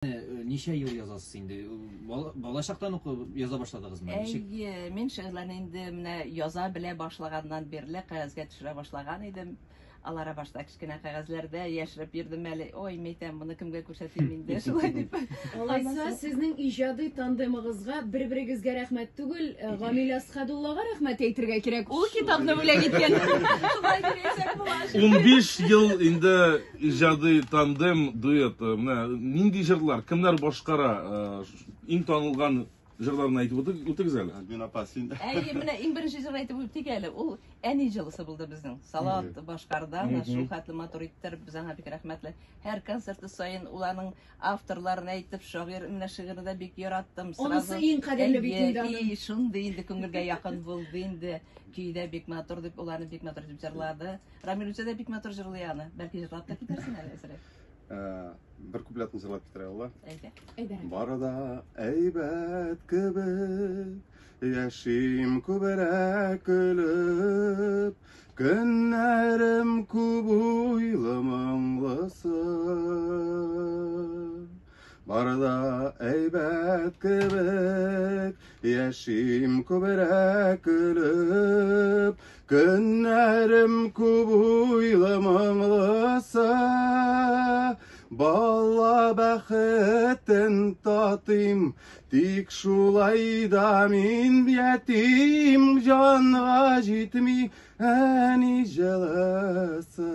Ничә ел язасыз инде? Балачактан ук яза башладыгызмы? Ничек? Әйе, мин шигырьләрне инде менә яза белә башлаганнан бирле кәгазьгә төшерә башлаган идем. Алара башта кечкенә кәгазьләрдә яшереп йөрдем әле. Ой, мәйтәм, моны кемгә күрсәтим инде, шулай дип. Алайса, сезнең иҗади тандемыгызга бер-берегезгә рәхмәт түгел, Гамил Әсхәдуллага рәхмәт әйтергә кирәк. Ул китапны бүләк иткән. Шулай дип әйтсәк була. 15 ел инде иҗади тандем, дуэт. Менә нинди җырлар, кемнәр башкара? Иң танылган җырларны әйтеп үтегез әле. Альбина апа, син. Әйе, менә иң беренче җыр әйтеп үтик әле. Ул Әни җылысы булды безнең. Салават башкарды аны, шул хәтле матур иттереп, без аңа бик рәхмәтле. Һәр концерты саен ул аның авторларын әйтеп, шагыйрь менә шигырен дә бик яраттым. Анысы иң кадерле бит инде аның. И, шундый инде күңелгә якын булды инде. Көй дә бик матур дип, ул аны бик матур итеп җырлады. Рамил үзе дә бик матур җырлый аны. Бәлки җырлап та китәрсең әле әзрәк. Бер куплетын җырлап китерә ала. Әйдә. Әйдә. Бары да әйбәт кебек, яшим күбрәк көлеп, көннәрем күп уйлы моңлысы. Бары да әйбәт кебек, яшим күбрәк көлеп, көннәрем күп уйлы моңлысы. Бала бәхетен татыйм, тик шулай да мин ятим, җанга җитми әни җылысы.